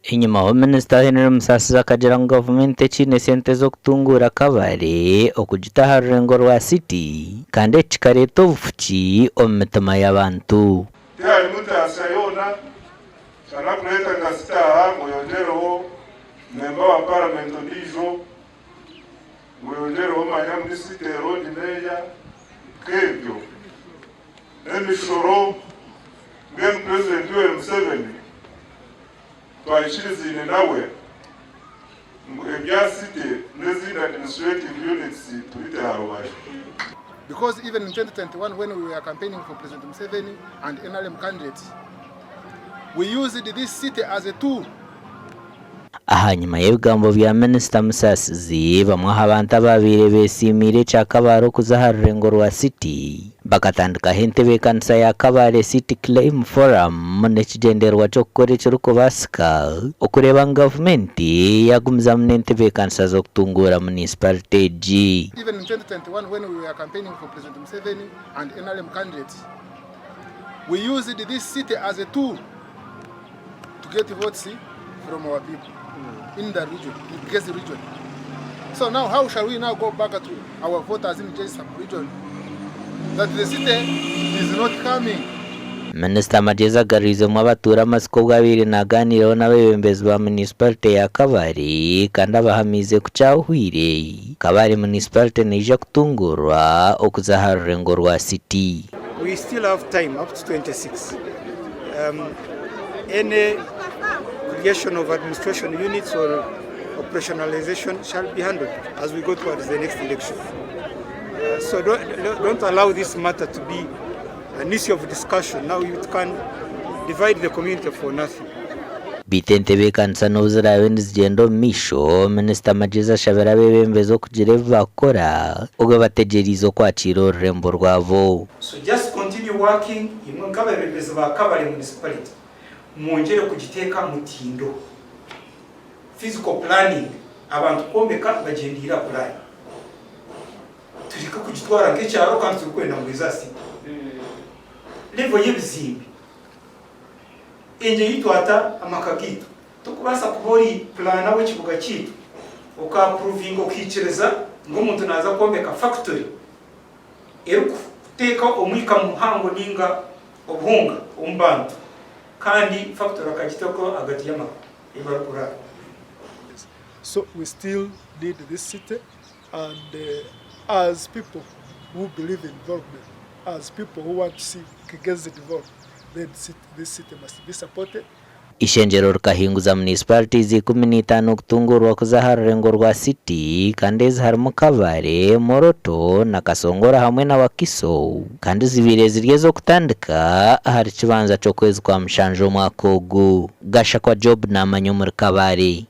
Enyimaho, Minisita Henry Musasizi akagira ngu gavumenti tekiine sente z'okutunguura Kabale okugita aha rurengo rwa City kandi eki kikareeta obufuki omu mitima y'abantu. Tiharimu ntaasya yoona, shana kureeta nka sitaaha ngu oyongyereho memba wa paramenti ondiijo, ngu oyongyereho manya minisita orundi meeya, nk'ebyo. N'emishoro, mbwenu Purezidenti Yoweri Museveni twahikirizaine nawe ngu ebya city n'ezindi administrative units tubite aha rubaju. Because even in 2021 when we were campaigning for President Museveni and NRM candidates, we used this city as a tool. Ahanyima y'ebigambo bya Minisita Musasizi, bamwe aha bantu abaabaire beesiimiire ekya Kabale okuza aha rurengo rwa City bakatandikaho entebeekanisa ya Kabale City Claim Forum n'ekigyendererwa ky'okukora ekirikubaasika okureeba ngu gavumenti yaagumizamu n'entebeekanisa z'okutunguura munisiparite egi. Even in 2021 when we were campaigning for President Museveni and NRM candidates, we used this city as a tool to get votes from our people in the region, in Kigezi region. So now how shall we now go back to our voters in Kigezi sub-region that the city is not coming? Minisita Magyezi agarwizemu abatuura amatsiko obu abaire nagaaniiraho n'abeebembezi ba munisiparite ya Kabale kandi abahamiize ku kyahweire, Kabale munisiparite neija kutunguurwa okuza aha rurengo rwa City. We still have time up to 26. Any creation of administration units or operationalization shall be handled as we go towards the next election. So don't, don't allow this matter to be an issue of discussion. Now you can divide the community for nothing. Beitu entebeekanisa n'obu ziraabe nizigyenda omu maisho, Minisita Magyezi ashabire abeebembezi okugira ebi baakukora obwo bategyereize okwakiira orurembo rwabo. So just continue working imwe nk'abebembezi ba Kabale Municipality mwongyere kugiteeka aha mutindo. Physical planning abantu kwombeka bagyendeire aha pulaani. Tureke kugitwara nk'ekyaro kandi turikwenda ngu eze aha city. Level y'ebizimbe, engye ei twata amaka gaitu, tokubaasa kuba ori pulaana w'ekibuga kyaitu oka approvinga okaikiriza ngu omuntu naaza kwombeka factory erikuteeka omwika muhango ninga obuhunga omu bantu kandi factory akagiteeka ahagati y'amaka ei barikuraara. So we still need this city and as people who believe in development, as people who want to see Kigezi develop, then this city must be supported. Eishengyero rikahinguza munisiparitizi 15 kutunguurwa kuza aha rurengo rwa City kandi ezi harimu Kabale, Moroto na Kasongora hamwe na Wakiso kandi zibaire ziri ez'okutandika ahari Kibanza ky'okwezi kwa mushanju omwaka ogu. Gashakwa Job naamanya omuri Kabale.